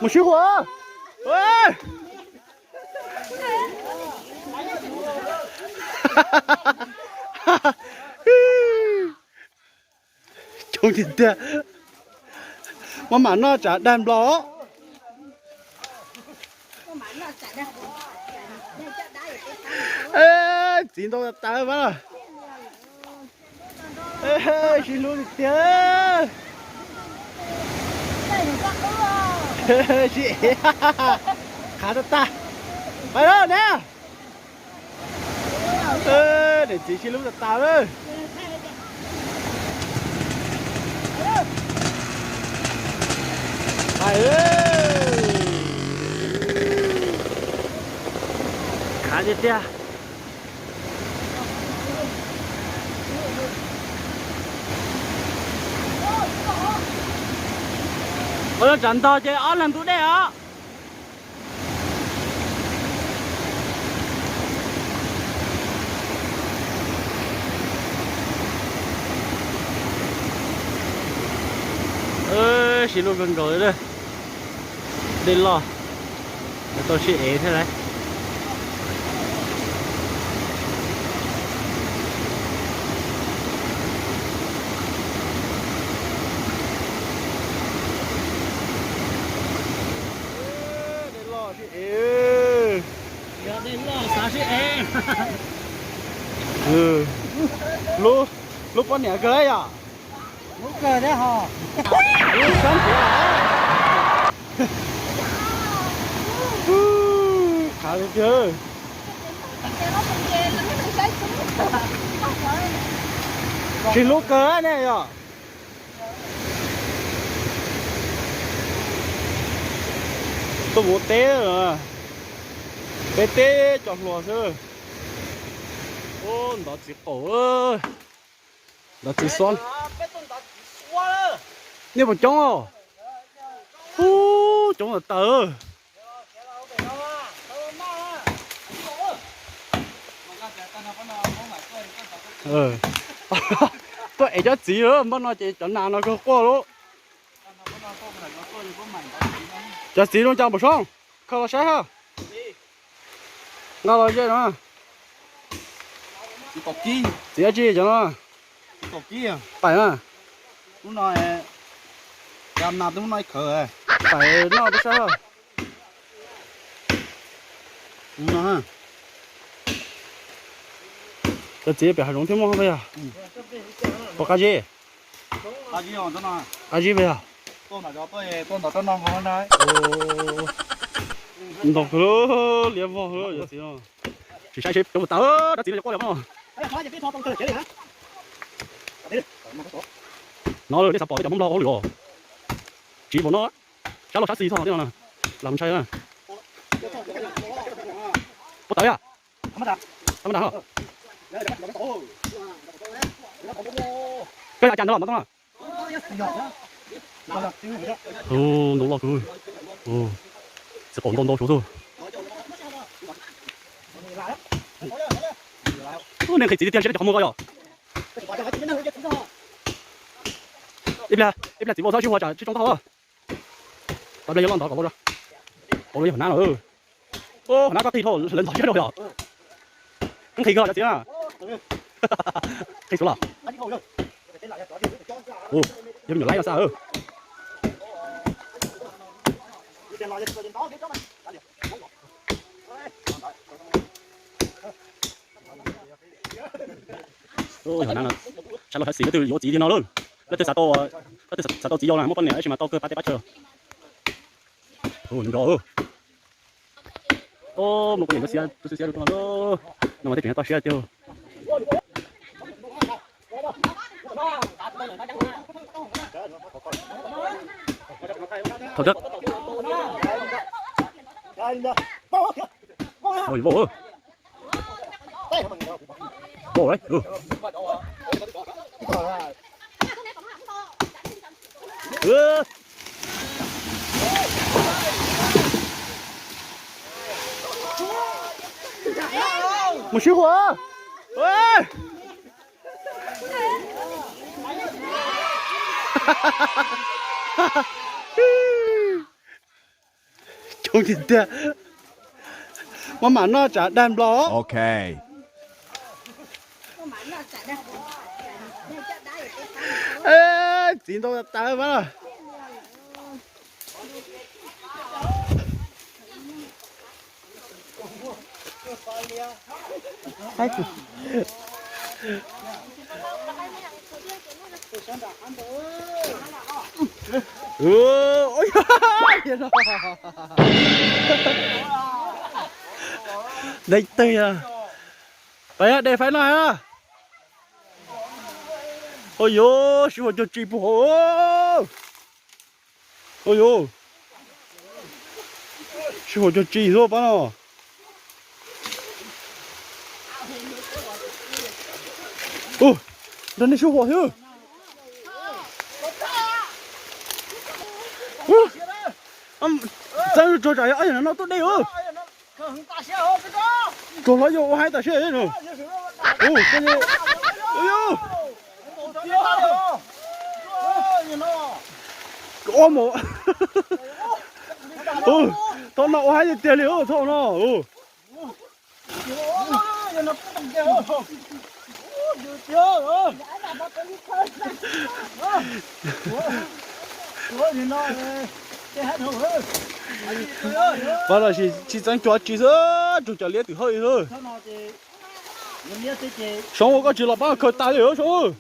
Mus sib huas. Coob tiag tiag. Maj mam noj tsam dag nplo. Txiv ntau tas tas mas. Sib hlub tiag tiag. Sib ev. Qhav tag tag. Pais lawm na. Niam txiv sib hlub tas tas lawm. Pais. Qhav tiag tiag. Ua tsam ntog ces ob leeg ntub dej os. Sib hlub kawg nkaus li. Dej loj, tau sib ev thiab lauj. Dej loj sib ev. Lub, lub poj niam kawg yom. Lub kawg thiab ho. Lub sab ntiav. Qhav tiag tiag. Tsis hlub kawg ne yom. Tuaj mus teb, peb teb cov hluas xwb. Ntov txiv qaum, ntov txiv xob. Nej puas coob os? Ub, coob tas tas. Tuaj ev cov txiv lawm, npaj no ces cov nas no kawg quaj lawm. Cov txiv zoo cas npaum soob, khaws los saib hab. Nqa los ze no. Txiv dab tsi cov no? Pais na. Pais noj peb saib. Cov txiv pem hav zoov thiab muaj peb yog. Puas qab zib? Qab zib peb yog. Ntog kawg, liab vog cov txiv no. Tsis saib seb coob tas, dab txiv no quaj li no. No lawm nej xav pom peb cov Hmoob Nplog ua hauj lwm os. Tsis pom no, sab laug sab xis txog tej no na. Lam ntshai na. Puas tawv yom? Tab mab das. Koj yog cas ntawd los ntawd na. Ntoo loj kawg. Txiv qaum ntau ntau suav xwb. Nej nqhis txiv tiag tiag seb cov qhov muag ko yom. Ib pliag, ib pliag txiv vau txhob sib huas tsam sib tsoo tag. Tab pliag yuav loj ntov kom vau, kom vau yog nab lawm. Nab koj qhib dhau lawv ntxov siab rau yom. Nqhis kawg cov txiv na. Qhib suav los. Yog me nyuam laib no xa. Sab laug sab xis leej twg yuav txiv tiag no lawm. Leej twg xav tau, leej twg xav tau txiv yau na muab poj niam tab sis mas tau kawg pab teb pab chaw. Nrov. Mloog poj niam tus xiav tus xiav rau no. No mas tej tseem nyob toj siab tiag. Thaum vau, vau. Mus sib huas. Tiag tiag. Maj mam noj tsam dag nplo. Txiv ntau tas mas. Dej twg a? Pab de faib no ha. Ua yuv, sib haum cog tsis puag hauv. Ua yuv, sib haum cog tsis xwb pab no. Nrog nej sib haum xwb. Txeeb tsuag tsam yog no tuaj dej. Tsuag hlob yog ua haib tam sim no. Ua mus. Thaum no ua haib tiag tiag li thaum no. Pab los sis tsis txeeb cua tsis xwb, rug cov liab twm hawj xwb. Soob, koj tsis los pab khaws tas li Soob.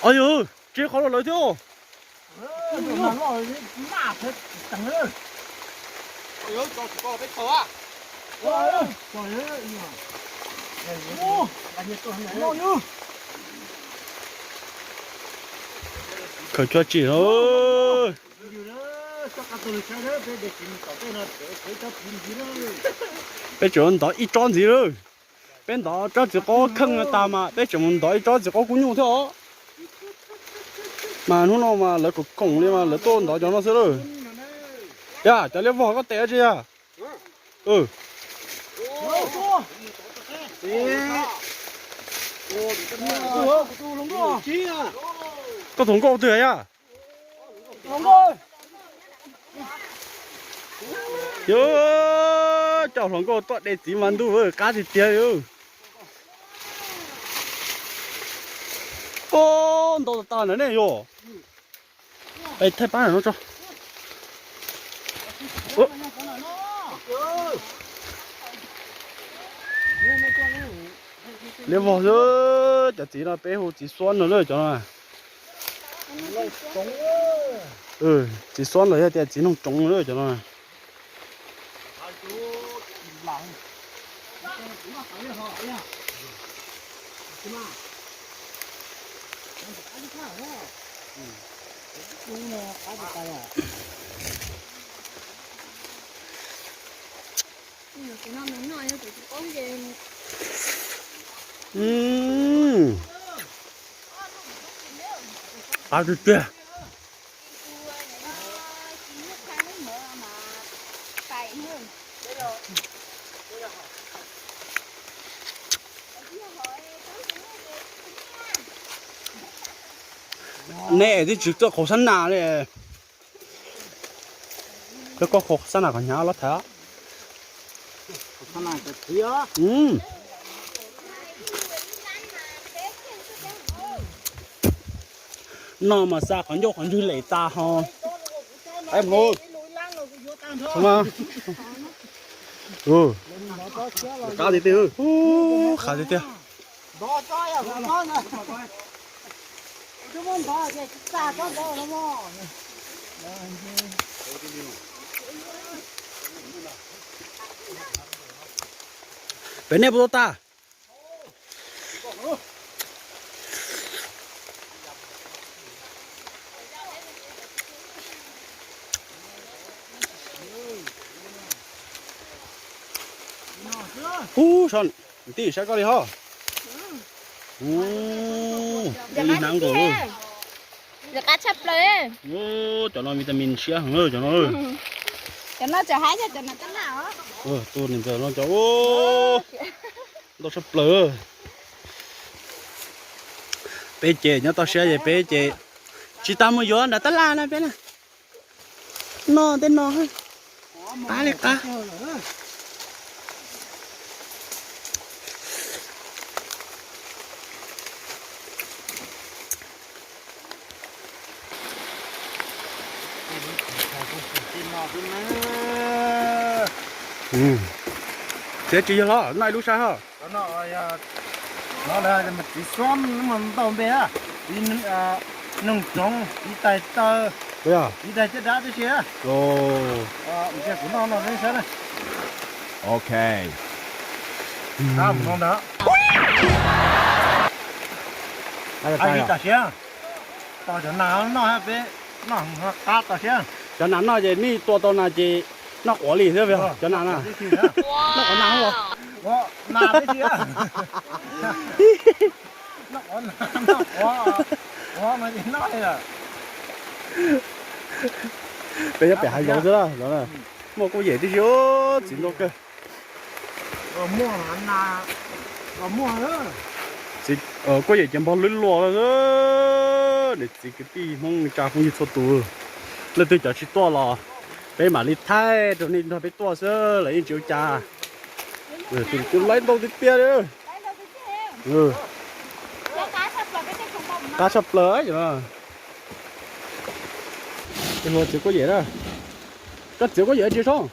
Os yog, tsis qhov lawv thiab. Khaws cua tsis. Peb tseem ntov ib tsob ntxiv lawm. Peb ntov tsob txiv qaub kheej tas mas peb tseem mus ntov ib tsob txiv qaub kub nyuj thiab os. Mas hnub no mas lawv koom koom li mas lawv tuaj ntov cov no xwb lawm. Yog cov liab vog koj tes tsi yog? Koj tus nkauj twg yog? Yog coj hluas nkauj tuaj de txiv mas ntuj qab tiag tiag li. Ntau tas na nej yog. Thaij pab no tso. Liab vog xwb, cov txiv no peb hu txiv xuab no lawm cov no. Txiv xuab ntawd yog tias txiv noog tsoov lawm cov no. Qab tiag tiag. Nej twb tsis txawj qhaus sab nas li. Koj qhaus sab nas kom hnyav los tham. No mas xa qhov ncauj qhov ntswg lem tas ho. Qab tiag tiag. Pem nej puas tau tag? Ub, tij saib koj li ho. Ub, li hnav nkaus. Qab tshaj plaws. Cov no vitamin siab heev cov no. Cov no tseem haib, cov no tab laj os. Tus niam ntxawm no cov ntau tshaj plaws. Peb ces nyob toj siab ces peb ces Tsis tas mus yuav nram tab laj na peb na. No tej no qab li qab. Txiv tsis yog los noj ib lub saib ho. Txiv xuab ntau npe, txiv noog tsoov, txiv tais taw, txiv tais caj dab tib si. Ok. Tam sim tos cov nas noj, peb noj qab tos siab. Cov nas noj ces nej tua tau nas ces noj quav li thiab, cov nas na. Noj quav nas los. Peb nyob pem hav zoov xwb, muaj kuj yem tib si, txiv ntau kawg. Kuj yem ces npog lub luaj, niam txiv kwv tij Hmoob tsa phooj ywg txhua tus, leej twg cov tsis tuaj los peb mam li thaij rau nej nrog peb tuaj xwb los yeej tsis ua cas. Tus laib ntau tiag tiag li. Qab tshaj plaws. Txiav kuj yem na. Koj txiav kuj yem tsis soob.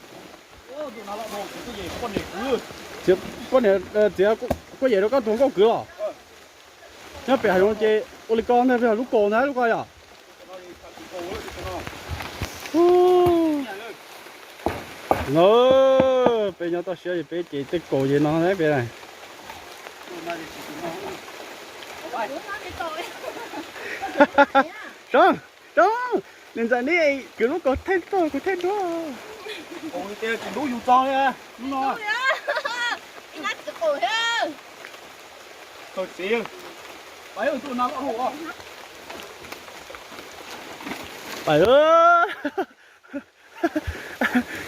Txiav kuj yem rau koj tus nkauj kwv los. Nyob pem hav zoov ces ua li ko ntag, lub kaus ntag lub ko yom. Peb nyob toj siab ces peb ces tej kaus ces no peb. Soob, soob, niam ntxawm neb kwv lub kaus thaij tuaj kuv thaij duab.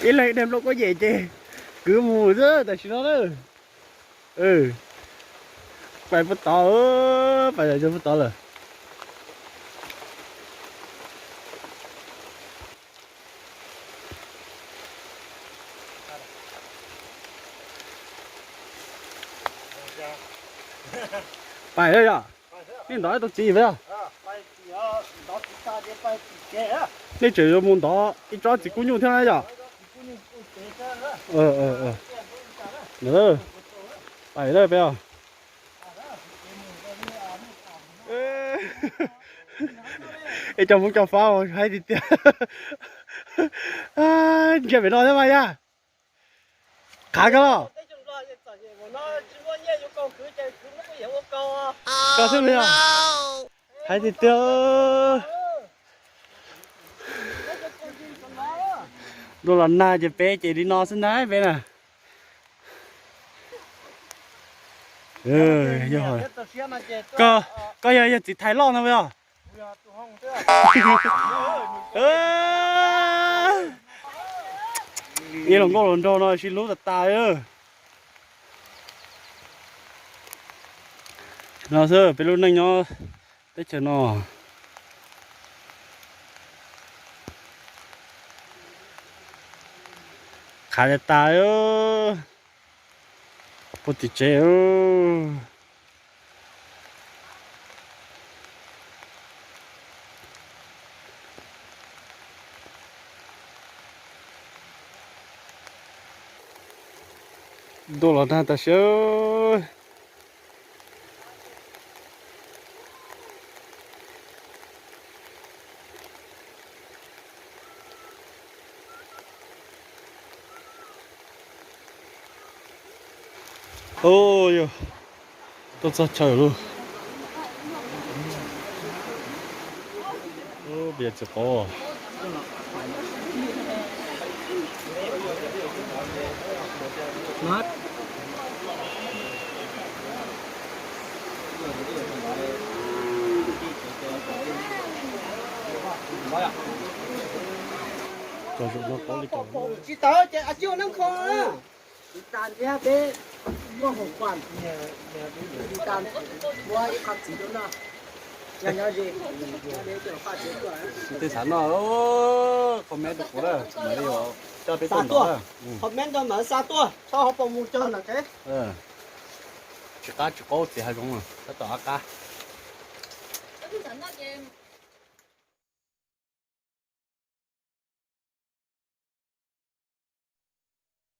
Ib leeg de nplooj kuj yem ces kwv mus xwb tam sim no na. Pais puag tod, pais puag tod lawm. Pais yom, nej ntov ib tug txiv peb yom. Nej tseem yuav mus ntov ib tsob txiv kub nyuj thiab na yom. Pais peb os. Es cov Hmoob cov Fab haib tiag tiag. Ntshe pem no thiab mas yog. Qhav koj los. Koj xwb li os. Haib tiag tiag. Dua los nag ces peb ces li no xwb na peb na. Koj yog yawg txiv Thais loj no yog. Ib los nkauj los nraug no sib hlub tas tas. No xwb peb lub neej nyob teb chaws no. Qhav tas tas puag tim tsev. Ntuj los nag tas siab. Yog tuaj txog chaw lauj. Piav txiv qov. Tsis tau ces a ciuj neeb kho na. Tsis tas ntiab peb muaj hauv kuam, tsis tas muaj ib qho txiv rau no. Tej xav noj, comment rau kuv na, mam li coj peb tuaj nrog. Comment rau mam xa tuaj, txhob ho pom mus cog na. Tsis qab tsis qaub txiv hav zoov, tab tom qab qab.